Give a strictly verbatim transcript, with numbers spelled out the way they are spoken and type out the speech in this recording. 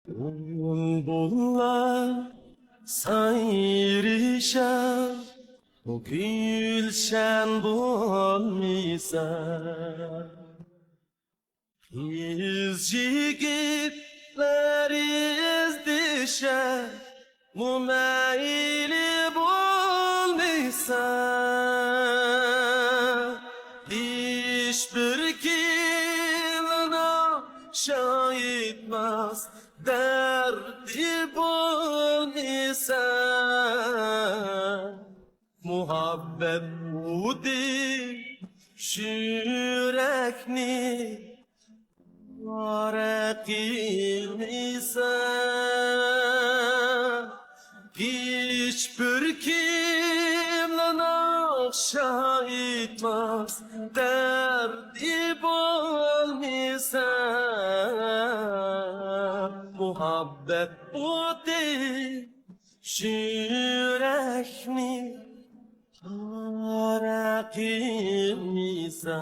بۇلبۇللار سايرىشار، بۇ گۈلشەن بولمىسا. قىز يىگىتلەر ئىزدىشە، بۇ مەيلى بولمىسا. ھېچبىر كىمنىڭ شايىتماس دەردى بولمىسا. مۇھەببەت ئوتى شۇ يۈرەكنى پارە قىلمىسا. ھېچبىر كىمنىڭ شايىتماس دەردى بولمىسا. مۇھەببەت ئوتى شۇ يۈرەكنى پارە قىلمىسا.